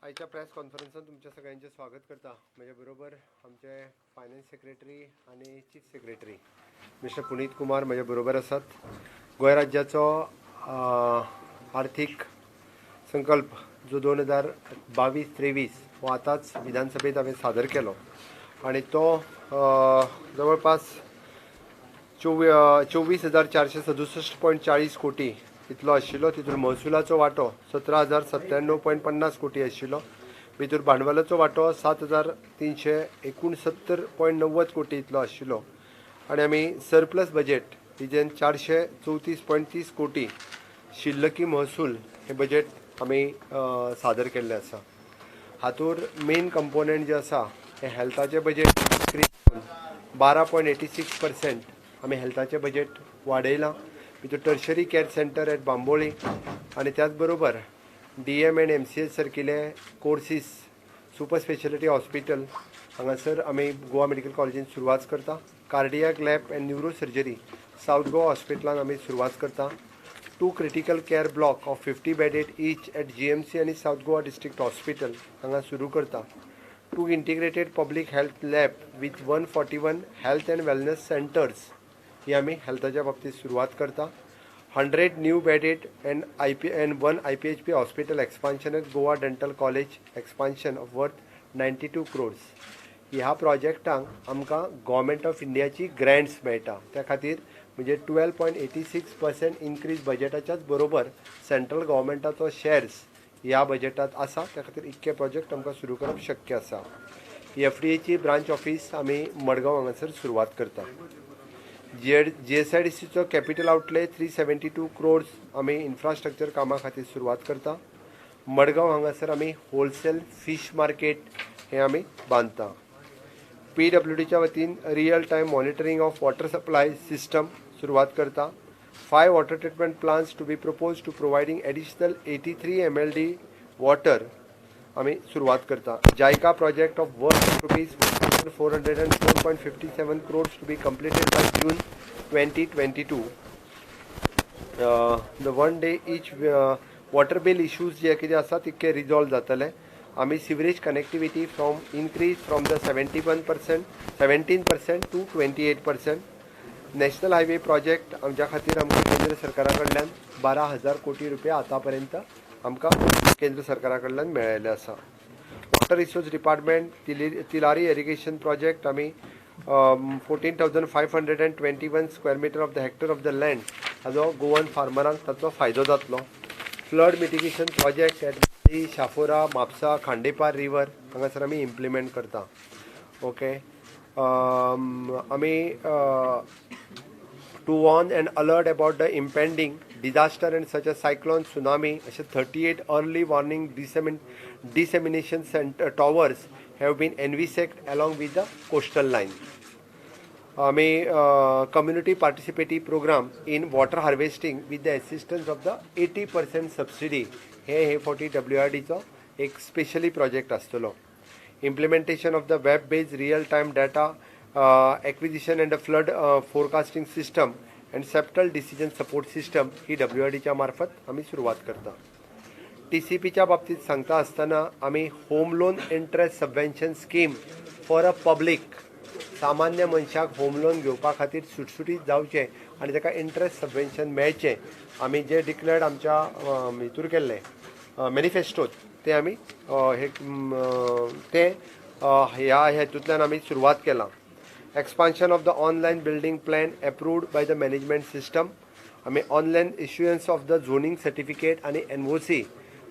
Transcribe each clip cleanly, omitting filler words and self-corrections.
आयच्या प्रेस कॉन्फरन्सान तुमच्या सगळ्यांचें स्वागत करता. म्हज्या बरोबर आमचे फायनान्स सेक्रेटरी आनी chief secretary mister Puneet Kumar म्हज्या बरोबर आसात. गोंय राज्याचो आर्थीक संकल्प जो 2022-23 हो आतांच विधानसभेत हांवें सादर केलो आनी तो जवळपास 24,467.40 कोटी इतलो आशिल्लो. तितून महसुलाचो वांटो 17,097.50 कोटी आशिल्लो. भितर भांडवलाचो वांटो 7,369.90 कोटी इतलो आशिल्लो आनी आमी सरप्लस बजेट हिजेन 434.30 कोटी शिल्लकी महसूल हें बजेट आमी सादर केल्लें आसा. हातूर मेन कंपोनंट जे आसा हें हेल्थाचें बजेट इन्क्रीज 12.86% आमी हेल्थाचें बजेट वाडयलां. भितर tertiary care centre at Bambolim आनी त्याच बरोबर DM and MCH सारकिले courses, super speciality hospital हांगासर आमी गोवा मेडिकल कॉलेजीन सुरवात करता. Cardiac lab and neuro surgery South Goa हॉस्पिटलान आमी सुरवात करता. 2 critical care block of 50 bedded each at GMC आनी सावथ गोवा डिस्ट्रिक्ट हॉस्पिटल हांगा सुरू करता. 2 integrated public health lab with 141 health and wellness centres ही आमी हेल्थाच्या बाबतींत सुरवात करता. 100 new bedded and IP and 1 IPHP hospital expansion at Goa Dental College, expansion of worth 92 crores. ह्या प्रोजेक्टांक आमकां गव्हर्मेंट ऑफ इंडियाची ग्रँट्स मेळटा. त्या खातीर म्हणजे 12.86% इन्क्रीज बजेटाच्याच बरोबर सेंट्रल गव्हर्मेंटाचो शेर्स ह्या बजेटांत आसा. त्या खातीर इतके प्रोजेक्ट आमकां सुरू करप शक्य आसा. एफडीएची ब्रांच ऑफीस आमी मडगांव हांगासर सुरवात करता. जीएसआयडीसीचो कॅपिटल आउटले 372 क्रोर्स आमी इन्फ्रास्ट्रक्चर कामा खातीर सुरवात करता. मडगांव हांगासर आमी होलसेल फीश मार्केट हें आमी बांदता. पीडब्ल्यूडीच्या वतीन real time monitoring of water supply system सुरवात करता. 5 water treatment plants to be propose to providing additional 83 MLD water आमी सुरवात करता. JICA project of worth ₹404.57 crores to be completed by June 2022. The one day each water bill issues जे कितें आसा तितके resolve जातले. आमी sewerage connectivity from increase from the 71%, 17% to 28%. National highway project आमच्या खातीर आमकां केंद्र सरकारा कडल्यान 12,000 कोटी रुपया आतां पर्यंत आमकां केंद्र सरकारा कडल्यान मेळिल्ले आसा. Water resource department, Tillari irrigation project आमी 14,521 square meter of the hectare of the land हाजो गोवन फार्मरांक ताचो फायदो जातलो. Flood mitigation project at Chapora, Mapusa, Khandepar river हांगासर आमी इम्प्लिमेंट करता. ओके, आमी to warn and alert about the impending disaster and such as cyclone, tsunami, अशे 38 early warning dissemination center towers have been envisaged along with the coastal line. आमी community participative program in water harvesting with the assistance of the 80% subsidy हे हे फावटी W R डीचो एक specially project आसतलो. Implementation of the web based real time data acquisition and a flood forecasting system and sectoral decision support system he W R डीच्या मार्फत आमी सुरवात करता. टीसीपीच्या बाबतीत सांगता आसतना आमी home loan interest subvention scheme for a public, सामान्य मनशाक होम लोन घेवपा खातीर सुटसुटीत जावचें आनी ताका इंट्रस्ट सबवेन्शन मेळचें, आमी जे डिक्लेर्ड आमच्या हितूर केल्लें मॅनिफेस्टोत तें आमी हे तें ह्या हेतूंतल्यान आमी सुरवात केलां. Expansion of the online building plan approved by the management system. आमी online issuance of the zoning certificate आनी एनओसी,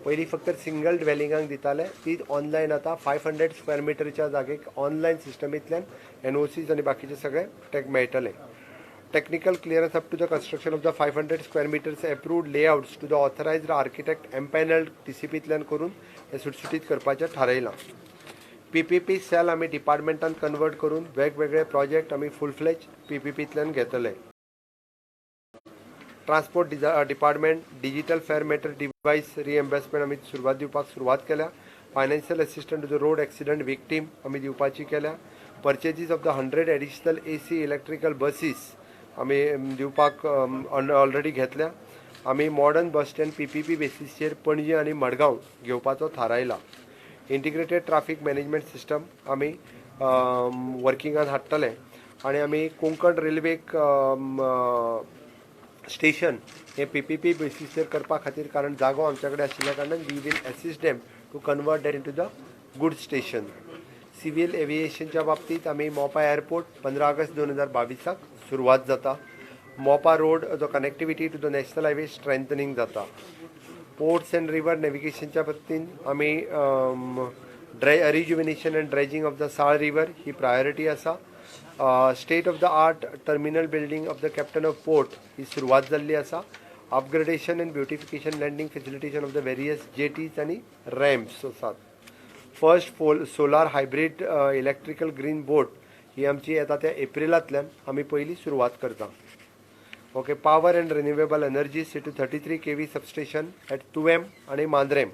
पयलीं फक्त सिंगल ड्वेलिंगांक दिताले, ती ऑनलायन आतां 500 स्क्वेअर मिटरच्या जागेक ऑनलायन सिस्टमींतल्यान एनओसीज आनी बाकीचे सगळे तेक मेळटले. Technical clearance up to the construction of the 500 square meters approved layouts to the authorized architect empaneled TCP तल्यान करून हे सुटसुटीत करपाचें थारायलां. पीपीपी सेल आमी डिपार्टमेंटान कन्वर्ट करून वेगवेगळे प्रोजेक्ट आमी फूल फ्लेज पीपीपींतल्यान घेतले. Transport department, digital fare meter device reimbursement आमी सुरवात दिवपाक सुरवात केल्या. Financial assistant to the road accident victim आमी दिवपाची केल्या. Purchases of the 100 additional AC electrical buses आमी दिवपाक ऑलरेडी घेतल्या. आमी modern bus stand PPP बेसीसचेर Panaji आनी मडगांव घेवपाचो थारायला. इंटिग्रेटेड ट्राफीक मॅनेजमेंट सिस्टम आमी वर्किंगान हाडटले आनी आमी कोंकण रेल्वेक स्टेशन हे पीपीपी बेसीसचेर करपा खातीर, कारण जागो आमच्या कडेन आशिल्ल्या कारणान we will assist them to convert that into the good station. Civil एविएशनच्या बाबतींत आमी मोपा एअरपोर्ट 15 ऑगस्ट 2022 सुरवात जाता. मोपा रोड जो connectivity to the national highway strengthening जाता. पोर्ट्स अँड रिवर नॅविगेशनच्या बाबतींत आमी rejuvenation and dredging of the Sal river he priority आसा. State of the art terminal building of the captain of port ही सुरवात जाल्ली आसा. Upgradation and beautification landing facilitation of the various jetties आनी रॅम्प्स आसात. First full solar hybrid electrical green boat ही आमची येता त्या एप्रिलांतल्यान आमी पयली सुरवात करता. Okay, power and renewable energy to 33 kV substation at Tuem आनी मांद्रेम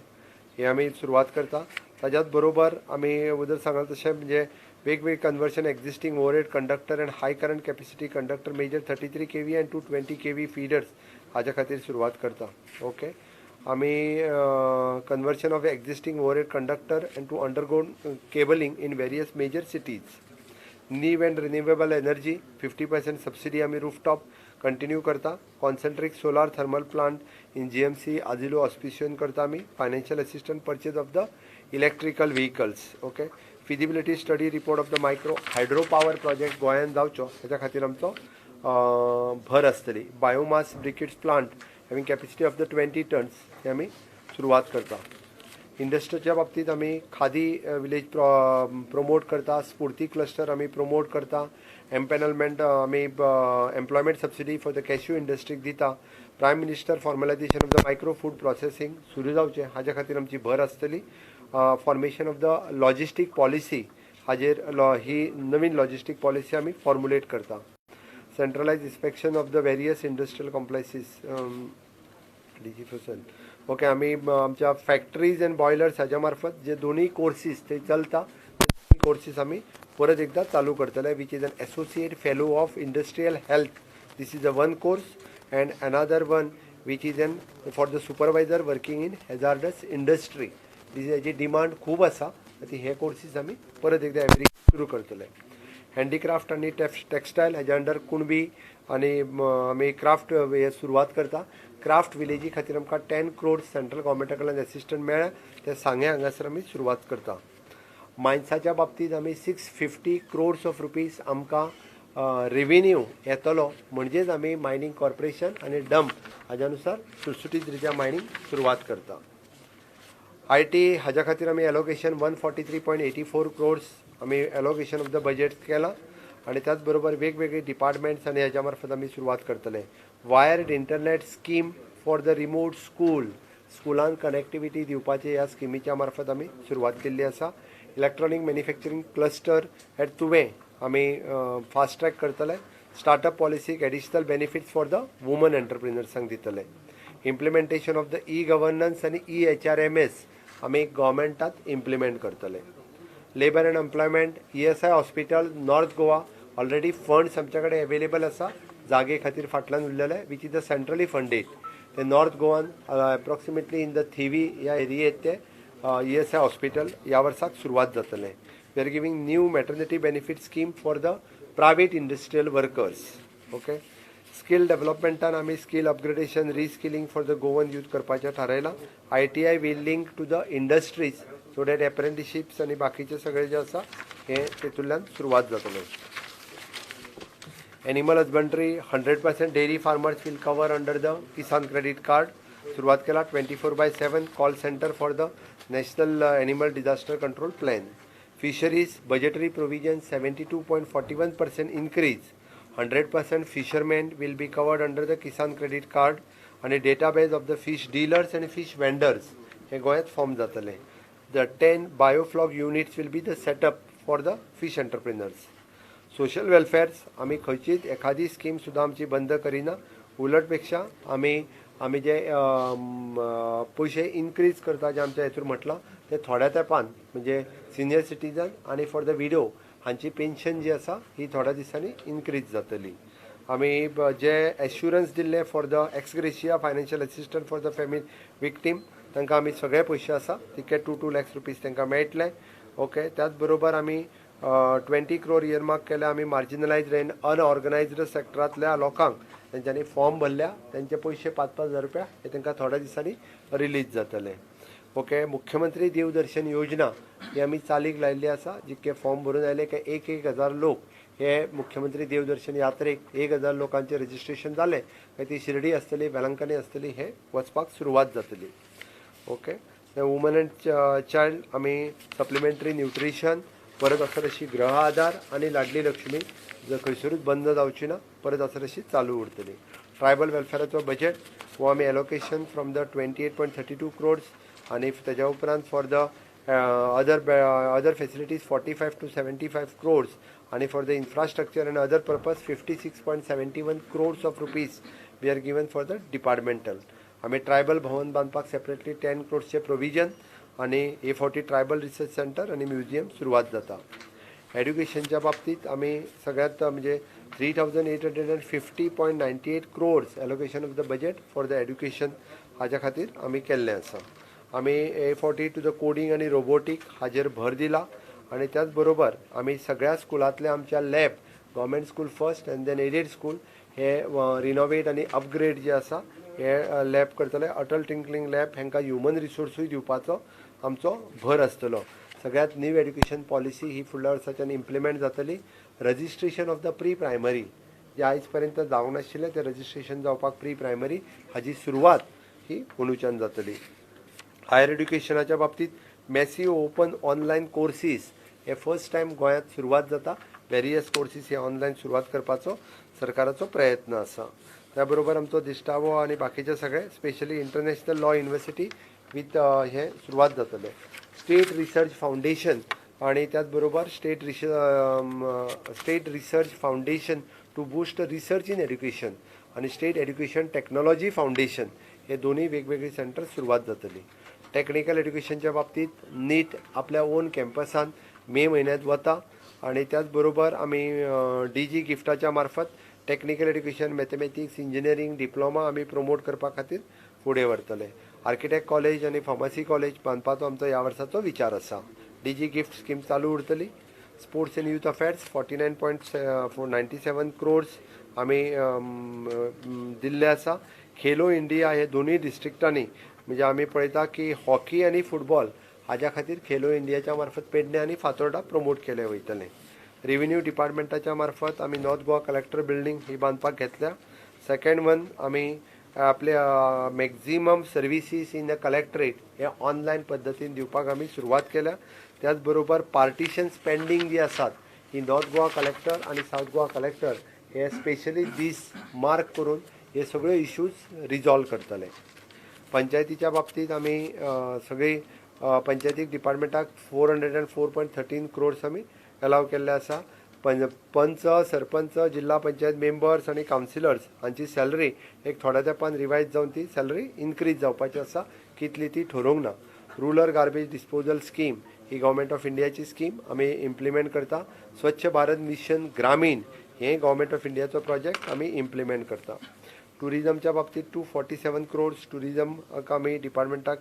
हे आमी सुरवात करता. ताज्याच बरोबर आमी वदर सांगला तशें म्हणजे वेगवेगळे conversion existing overhead conductor and high current capacity conductor major 33 kV and 220 kV feeders हाज्या खातीर सुरवात करता. ओके, आमी conversion of existing overhead conductor and to underground cabling in various major cities. New and renewable energy 50% subsidy आमी rooftop continue करता. Concentric solar thermal plant in GMC Azilo ऑस्पिशियन करता आमी. Financial assistant purchase of the electrical vehicles. Okay, feasibility study report of the micro hydro power project गोंयान जावचो हेच्या खातीर आमचो भर आसतली. Biomass briquettes plant having capacity of the 20 tons हे आमी सुरवात करता. इंडस्ट्रीच्या बाबतीत आमी खादी विलेज प्रोमोट करता. स्फूर्ती क्लस्टर आमी प्रोमोट करता. एम्पॅनलमेंट आमी employment subsidy for the cashew इंडस्ट्रीक दिता. Prime minister formalisation of the micro food processing सुरू जावचें हाज्या खातीर आमची भर आसतली. Formation of the logistic policy हाजेर ही नवीन लॉजिस्टीक पॉलिसी आमी फॉर्मुलेट करता. Centralize inspection of the various industrial complexes DG फसल. ओके, आमी आमच्या फॅक्टरीज अँड बॉयलर्स हाज्या मार्फत जे दोनूय कोर्सीस ते चलता, ते कोर्सीस आमी परत एकदां चालू करतले, which is an associate fellow of industrial health. This is a one course and another one which is an for the supervisor working in hazardous industry. This हेजी डिमांड खूब आसा, ती हे कोर्सीस आमी परत एकदां एवरी सुरू करतले. हँडीक्राफ्ट आनी टेक्सटायल हेज्या अंडर कुणबी आनी आमी क्राफ्ट हे सुरवात करता. क्राफ्ट विलेजी खातीर आमकां 10 क्रोड सेंट्रल गव्हर्मेंटा कडल्यान एसिस्टंट मेळ्ळें, ते सांगें हांगासर आमी सुरवात करता. मायन्साच्या बाबतींत आमी 650 crores of rupees आमकां रेवेन्यू येतलो, म्हणजेच आमी मायनींग कॉर्पोरेशन आनी डंप हाज्या नुसार सुटसुटीत रित्या मायनींग सुरवात करता. IT हाज्या खातीर आमी allocation 143.84 crores आमी एलोकेशन ऑफ the budget केलां आनी त्याच बरोबर वेगवेगळे डिपार्टमेंट्स आनी हेज्या मार्फत आमी सुरवात करतले. Wired internet scheme for the remote school, स्कुलान कनेक्टिविटी दिवपाची ह्या स्किमीच्या मार्फत आमी सुरवात केल्ली आसा. Electronic manufacturing cluster at Tuem आमी फास्ट ट्रॅक करतले. स्टार्टअप पॉलिसीक additional benefits for the woman एंटरप्रिनर्सांक दितले. Implementation of the e governance आनी ई एचआरएमएस आमी गव्हर्मेंटात इम्प्लिमेंट करतले. Labour and employment, ESI hospital North Goa already funds आमच्या कडेन अवेलेबल आसा, जागे खातीर फाटल्यान उरलेले, which is the centrally funded. ते north Goan approximately in the थिवी ह्या एरियेत ते ईएसआय हॉस्पिटल ह्या वर्साक सुरवात जातलें. We are giving new maternity benefit scheme for the private industrial workers. Okay, skill डेव्हलपमेंटान आमी skill upgradation, reskilling for the Goan youth करपाचें थारायलां. ITI will link to the industries so that apprenticeships आनी बाकीचे सगळे जे आसा हे तेतूंतल्यान सुरवात जातले. Animal husbandry, 100% dairy farmers will cover under the Kisan credit card सुरवात केला. 24/7 call centre for the national animal disaster control plan. Fisheries budgetary provision 72.41% increase. 100% fishermen will be covered under the Kisan credit card आणि database of the fish dealers आनी fish vendors हे गोंयांत form जातले. The 10 biofloc units will be the setup for the fish entrepreneurs. Social welfares, आमी खंयचीच एखादी scheme सुद्दां आमची बंद करिना. उलट पेक्षा आमी आमी जे पयशे इनक्रीज करता, जे आमच्या हेतूर म्हटलां ते थोड्या तेंपान, म्हणजे सिनियर सिटीजन आनी फॉर the widow हांची पेन्शन जी आसा ही थोड्या दिसांनी इनक्रीज जातली. आमी जे एश्युरन्स दिल्ले for the ex gratia financial assistant for the family victim तांकां आमी सगळे पयशे आसा तिके 2 लॅक्स रुपीज तांकां मेळटले. ओके, त्याच बरोबर आमी 20 क्रोर इयरमार्क केल्या आमी मार्जिनलायज्ड एंड अनऑर्गनायज्ड सेक्टरांतल्या लोकांक तेंच्यांनी फॉर्म भरल्या तेंचे पयशे 5-5 हजार रुपया हे तांकां थोड्या दिसांनी रिलीज जातले. ओके, मुख्यमंत्री देवदर्शन योजना ही आमी चालीक लायिल्ली आसा. जितके फॉर्म भरून आयले काय 1-1 हजार लोक हे मुख्यमंत्री देवदर्शन यात्रेक 1,000 लोकांचे रजिस्ट्रेशन जालें काय ती शिर्डी आसतली, वेलंकनी आसतली, हे वचपाक सुरवात जातली. ओके, वुमन एंड चायल्ड आमी सप्लिमेंटरी न्युट्रिशन परत आसा तशी गृह आधार आनी लाडली लक्ष्मी जर खंयसरूच बंद जावची ना, परत आसा तशी चालू उरतली. ट्रायबल वेलफेराचो बजेट हो आमी allocation from the 28.32 crores आनी तेज्या उपरांत for the other facilities 45 to 75 crores आनी for the infrastructure and other purpose 56.71 crores of rupees we are given for the departmental. आमी ट्रायबल भवन बांदपाक सेपरेटली 10 क्रोड्सचे प्रोविजन आनी A40 tribal research centre आनी museum सुरवात जाता. एड्युकेशनच्या बाबतींत आमी सगळ्यांत म्हणजे 3,850.98 crores allocation of the budget for the education हाज्या खातीर आमी केल्लें आसा. आमी A40 to the coding आनी रोबोटीक हाजेर भर दिला आनी त्याच बरोबर आमी सगळ्या स्कुलांतल्या आमच्या lab government school first and then aided school hey renovate आनी अपग्रेड जे आसा हे लॅब करतले. अटल टिंकलिंग लॅब हांकां ह्युमन रिसोर्सूय दिवपाचो आमचो भर आसतलो. सगळ्यांत न्यू एड्युकेशन पॉलिसी ही फुडल्या वर्साच्यान इम्प्लिमेंट जातली. Registration of the pre primary जे आयज पर्यंत जावंक नाशिल्लें तें रजिस्ट्रेशन जावपाक प्री प्रायमरी हाजी सुरवात ही अंदूच्यान जातली. हायर एड्युकेशनाच्या बाबतींत मॅसिव ओपन ऑनलायन कोर्सीस हे फर्स्ट टायम गोंयांत सुरवात जाता. वेरियस कोर्सीस हे ऑनलायन सुरवात करपाचो सरकाराचो प्रयत्न आसा. त्या बरोबर आमचो दिश्टावो आनी बाकीचे सगळे specially international law university with हे सुरवात जातले. स्टेट रिसर्च फावंडेशन आनी त्याच बरोबर state research foundation to boost research in education आनी स्टेट एड्युकेशन टॅक्नॉलॉजी फावंडेशन हे दोनूय वेगवेगळी सेंटर सुरवात जातली. टॅक्निकल एड्युकेशनच्या बाबतींत नीट आपल्या ओन कॅम्पसान मे म्हयन्यांत वता आनी त्याच बरोबर आमी DG गिफ्टाच्या मार्फत technical education, mathematics, engineering, diploma आमी प्रमोट करपा खातीर फुडें व्हरतले. आर्किटेक्ट कॉलेज आनी फार्मासी कॉलेज बांदपाचो आमचो ह्या वर्साचो विचार आसा. DG gift स्कीम चालू उरतली. Sports and youth affairs 49.97 crores आमी दिल्ले आसा. खेलो इंडिया हे दोनूय डिस्ट्रिक्टांनी म्हणजे आमी पळयता की हॉकी आनी फुटबॉल हाज्या खातीर खेलो इंडियाच्या मार्फत पेडणे आनी फातोर्डा प्रमोट केले वयतले. रेव्हेन्यू डिपार्टमेंटाच्या मार्फत आमी नॉर्थ गोवा कलेक्टर बिल्डींग ही बांदपाक घेतल्या. सेकंड वन आमी आपले maximum services in the collectorate hey online पद्दतीन दिवपाक आमी सुरवात केल्या. त्याच बरोबर पार्टिशन्स पेंडींग जी आसात ही नॉर्थ गोवा कलेक्टर आनी सावथ गोवा कलेक्टर हे स्पेशली दीस मार्क करून हे सगळे इश्यूज रिजॉल्व करतले. पंचायतीच्या बाबतींत आमी सगळी पंचायतीक डिपार्टमेंटाक 404.13 क्रोर्स आमी एलाव केल्ले आसा. पंच, सरपंच, जिल्हा पंचायत मेंबर्स आनी कावन्सिलर्स हांची सॅलरी एक थोड्या तेंपान रिवायज जावन ती सॅलरी इन्क्रीज जावपाची आसा. कितली ती ठरोवंक ना. Rural garbage disposal scheme he government of इंडियाची स्कीम आमी इम्प्लिमेंट करता. स्वच्छ भारत मिशन ग्रामीण हे गव्हर्मेंट ऑफ इंडियाचो प्रोजेक्ट आमी इम्प्लिमेंट करता. टुरिजमच्या बाबतींत 247 क्रोर्स टुरिजमाक आमी डिपार्टमेंटाक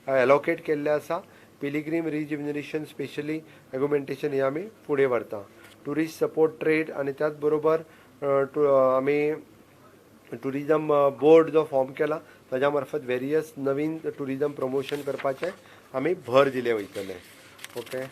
एलोकेट केल्ले आसा. पिलिग्रीम रिज्युमिनेशन स्पेशली ऑगुमेंटेशन हे आमी फुडें व्हरता. टुरिस्ट सपोर्ट ट्रेड आनी त्याच बरोबर आमी टुरिजम बोर्ड जो फॉर्म केला ताज्या मार्फत वेरियस नवीन टुरिजम प्रमोशन करपाचें आमी भर दिले वयतले. Okay,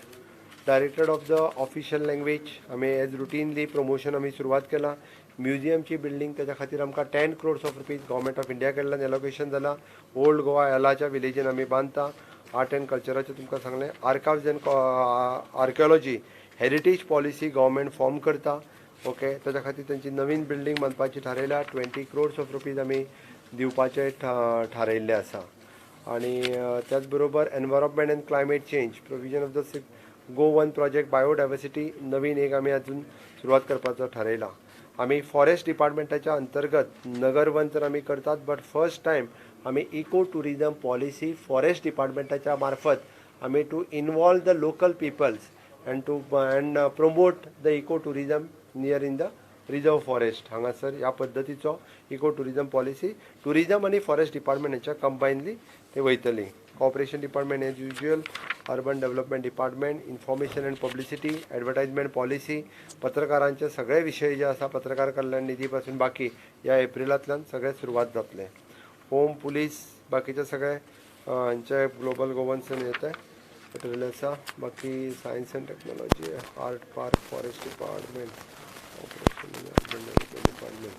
director of the official language आमी एज रुटीनली प्रमोशन आमी सुरवात केला. म्युझियमची बिल्डींग ताच्या खातीर आमकां 10 crores of rupees government of India कडल्यान एलोकेशन जाला. ओल्ड गोवा एलाच्या विलेजीन आमी बांदता. आर्ट एंड कल्चराचें तुमकां सांगलें. Archives and archaeology heritage policy government form करता. ओके, ताच्या खातीर तेंची नवीन बिल्डींग बांदपाची थारायल्या. 20 क्रोर्स ऑफ रुपीज आमी दिवपाचे थारायिल्ले आसा. आनी त्याच बरोबर environment and climate change provision of the go one project biodiversity नवीन एक आमी अजून सुरवात करपाचो थारायला. आमी फॉरेस्ट डिपार्टमेंटाच्या अंतर्गत नगरवन तर आमी करतात, बट फर्स्ट टायम आमी इको टुरिजम पॉलिसी फॉरेस्ट डिपार्टमेंटाच्या मार्फत आमी to involve the local peoples and to and promote the eco tourism near in the reserve forest हांगासर ह्या पद्दतीचो इको टुरिजम पॉलिसी टुरिजम आनी फॉरेस्ट डिपार्टमेंट हेच्या कंबायनली ते वयतली. Cooperation department as usual, urban development department, information and publicity, advertisement policy, पत्रकारांचे सगळे विशय जे आसा पत्रकार कल्याण निधी पासून बाकी ह्या एप्रिलांतल्यान सगळे सुरवात जातले. होम, पुलीस, बाकीचे सगळे हांचे ग्लोबल गोवन्स येता ठरलेले आसा. बाकी science and technology, art park, forest department, operation urban development department,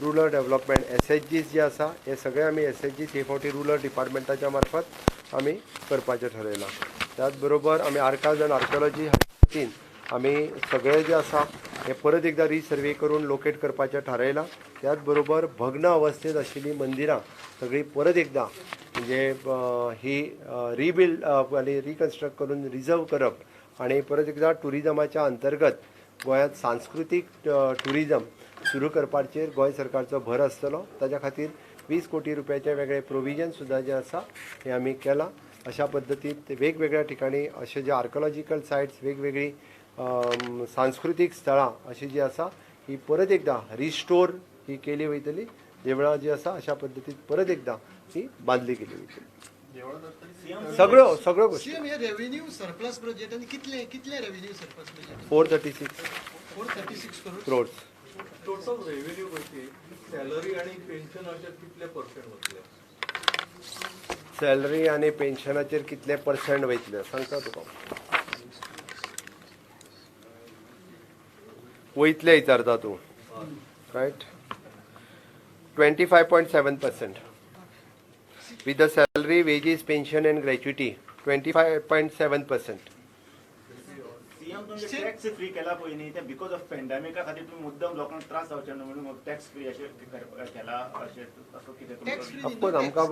rural development, SHGs जे आसा हे सगळे आमी SHGs हे फावटी रुरल डिपार्टमेंटाच्या मार्फत आमी करपाचें ठरयलां. त्याच बरोबर आमी आर्कायव्ज आनी आर्किओलॉजी वतीन आमी सगळे जे आसा हे परत एकदा रिसर्वे करून लोकेट करपाचें थारायलां. त्याच बरोबर भग्न अवस्थेत आशिल्लीं मंदिरां सगळीं परत एकदा म्हणजे ही रिबिल्ड आनी रिकन्स्ट्रक्ट करून रिजर्व करप आनी परत एकदा टुरिजमाच्या अंतर्गत गोंयांत सांस्कृतीक टुरिजम सुरू करपाचेर गोंय सरकारचो भर आसतलो. ताच्या खातीर 20 कोटी रुपयाचे वेगळे प्रोविजन सुद्दां जें आसा हें आमी केलां. अशा पद्दतीन वेगवेगळ्या ठिकाणी अशे जे आर्कोलॉजिकल सायट्स, वेगवेगळी सांस्कृतीक स्थळां अशी जी आसा ही परत एकदा रिस्टोर ही केली वयतली. देवळां जी आसा अशा पद्दतीन परत एकदा ही बांदली गेली वयतली. सगळ्यो सगळ्यो गोष्टी. सीएम, हे रेव्हेन्यू सरप्लस बजेट आणि कितले कितले revenue surplus budget? 436 436 crore. Crores. Total revenue पैकी सॅलरी आणि पेन्शनाचेर कितले पर्सेंट वतले? सॅलरी आनी पेन्शनाचेर कितले पर्संट वयतले सांगता तुका. वयतले विचारता तूं, right? 25.7% with the salary, wages, pension and gratuity, 25.7%. CM, तुमचे टॅक्स फ्री केला पळय न्ही, ते because of पॅन्डेमिका खातीर तुम्ही मुद्दम लोकांक त्रास जावचे न्हू म्हणून टॅक्स फ्री अशें केला, अशें असो कितें टॅक्स तुमचो? फ्री. ऑफकोर्स, आमकां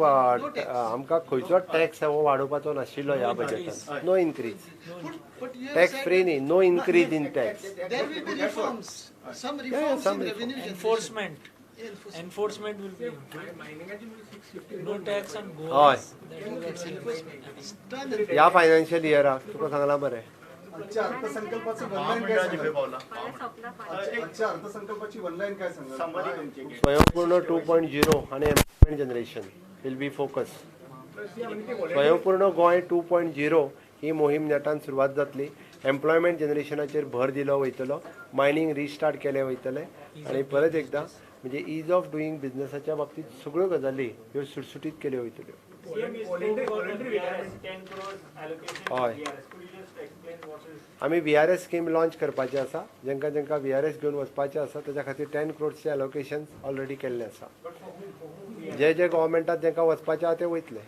आमकां खंयचोच टॅक्स हो वाडोवपाचो नाशिल्लो ह्या बजेटान. No increase. Tax free न्ही, no increase in tax. There will be reforms, some reforms some in reforms. Revenue Enforcement. Enforcement will be no tax on हय. Goa. ह्या फायनान्शियल इयराक तुका सांगलां बरें. आजच्या अर्थसंकल्पाचं वन लाईन काय सांगाल? आजच्या अर्थसंकल्पाची वन लाईन काय सांगाल? समरी तुमची. स्वयंपूर्ण 2.0 आणि employment generation will be focus. स्वयंपूर्ण गोंय 2.0 ही मोहीम नेटान सुरवात जातली. एम्प्लॉयमेंट जनरेशनाचेर भर दिलो वयतलो, मायनींग रिस्टार्ट केले वयतले आनी परत एकदा म्हणजे is of डुईंग बिझनेसाच्या बाबतीत सगळ्यो गजाली ह्यो सुटसुटीत केल्यो वयतल्यो. CM, you spoke about the VRS 10 crores allocation हय. to VRS. Could you just explain what is आमी VRS scheme launch करपाची आसा. जांकां जांकां VRS घेवन वचपाचें आसा ताच्या खातीर 10 क्रोड्सचें एलोकेशन ऑलरेडी केल्लें आसा. But for whom, for whom VRS? जे जे गव्हर्मेंटात जांकां वचपाचें आहा ते वयतले.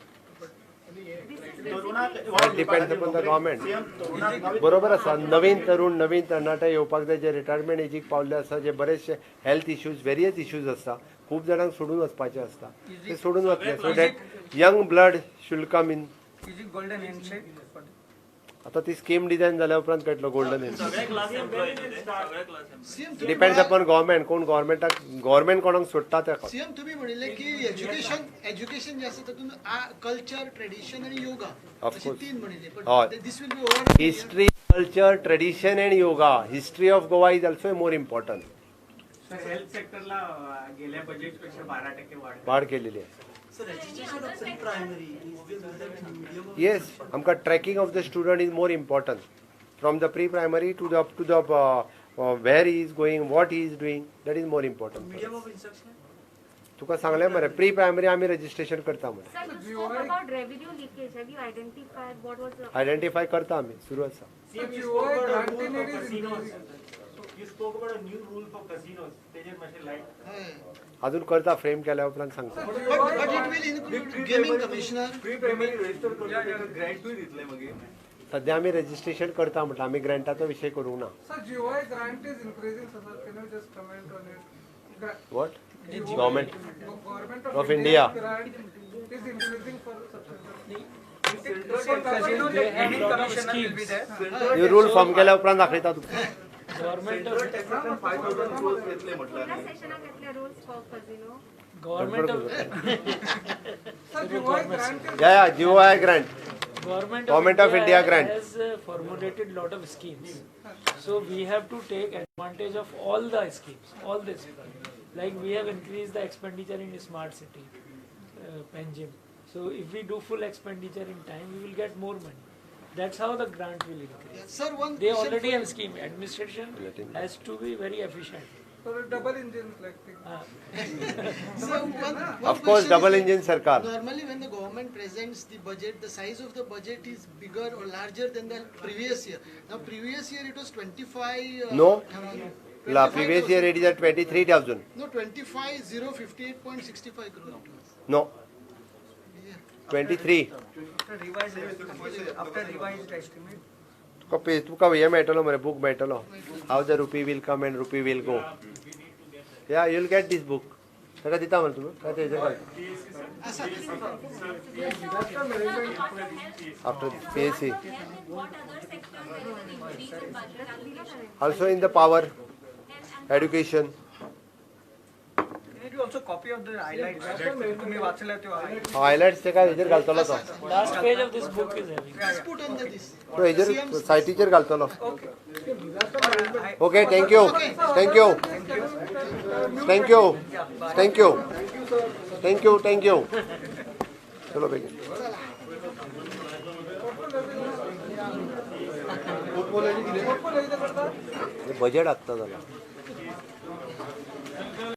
तरुणाक That depends upon the government. CM, तरुणाक नवे बरोबर आसा. नवीन तरुण, नवीन तरणाटे येवपाक जाय, जे रिटायरमेंट एजीक पावल्ले आसा, जे बरेचशे हेल्थ इश्यूज, वेरियस इश्यूज आसता, खूब जाणांक सोडून वचपाचें आसता, ते सोडून वतले, so that young blood should come in. Is it golden handshake? आता ती स्कीम डिझायन जाल्या उपरांत कळटलो गोल्डन हँडशेक. सगळे क्लास एम्प्लॉई, सगळे क्लास. डिपेंड्स अपॉन गव्हर्मेंट, कोण गव्हर्मेंटाक, गव्हर्मेंट कोणाक सोडटा तेका. सीएम, तुम्ही म्हणिल्ले की एज्युकेशन, एज्युकेशन जे आसा तातूंत कल्चर, ट्रेडिशन आणि योगा Of अशी course. तीन म्हणिल्ले. हय. But this will be over History, culture, tradition and yoga. History of Goa is also more important. Sir, health सेक्टरला गेल्या बजेटपेक्षा 12% वाढ. वाढ केलेली आहे. Sir, registration of pre-primary is this medium of Yes, आमकां tracking of the student is more important. From the pre primary to the up to the where he is going, what he is doing, that is more important. Medium of instruction? तुका सांगलें मरे, pre primary आमी registration करता मरे. Sir, you spoke about revenue leakage. Have you identified what was the identify करता आमी, सुरू आसा. CM, you spoke about a rule for casinos. You spoke about a new rule for casinos. तेजेर मातशें light. अजून करता, फ्रेम केल्या उपरांत सांगता. But it will include gaming commissioner. Pre primary register करता तेका ग्रँटूय दितले मागीर? सध्या आमी रजिस्ट्रेशन करता म्हटलं, आमी ग्रँटाचो विशय करूंक ना. Sir, GOI grant is increasing, so sir, can you just comment on it? What government Government of of India. India grant is increasing for subsidy. They have lot of schemes. Hey rule form केल्या उपरांत दाखयता तुका. Government of central टॅक्सांतल्यान 5,000 crores घेतले म्हटल्यार. फुडल्या सेशनाक येतले rules for casino? Government of Sir, GOI grant is yeah yeah GOI grant. Government of India grant. Has formulated lot of schemes. So we have to take advantage of all the schemes, all this. Like we have increased the expenditure in smart city, Panjim. So if we do full expenditure in time, we will get more money. That's how the grant will increase. Sir, one They question already for have scheme. Administration has to be very efficient. So the double engine like thing. Sir, one Of course, question double is engine sarkar. Normally, when the government presents the budget, the size of the budget is bigger or larger than the previous year. Now, previous year it was 25. No. thousand- La previous year it is at 23,000. No, 25,058.65 crore. It was. No. 23. After revised estimate. तुका pay तुका हे मेळटलो मरे book मेळटलो. How the rupee will come and rupee will go. Yeah, you will get this book. ताका दिता मरे तुमी काय तेजेर घाल. After PAC. What other sectors there is an increase in budget allocation? Also in the power, education. Can you also copy of the highlights? तुम्ही वाचल्या त्यो highlights. Highlights ते काय हेजेर घालतलो तो. Last page of this book is having. Just put on the this. तो हेजेर सायटीचेर घालतलो. Okay, thank you, thank you, thank you, thank you, thank you, thank you. चलो बेगीन. बजेट आत्ता जाला.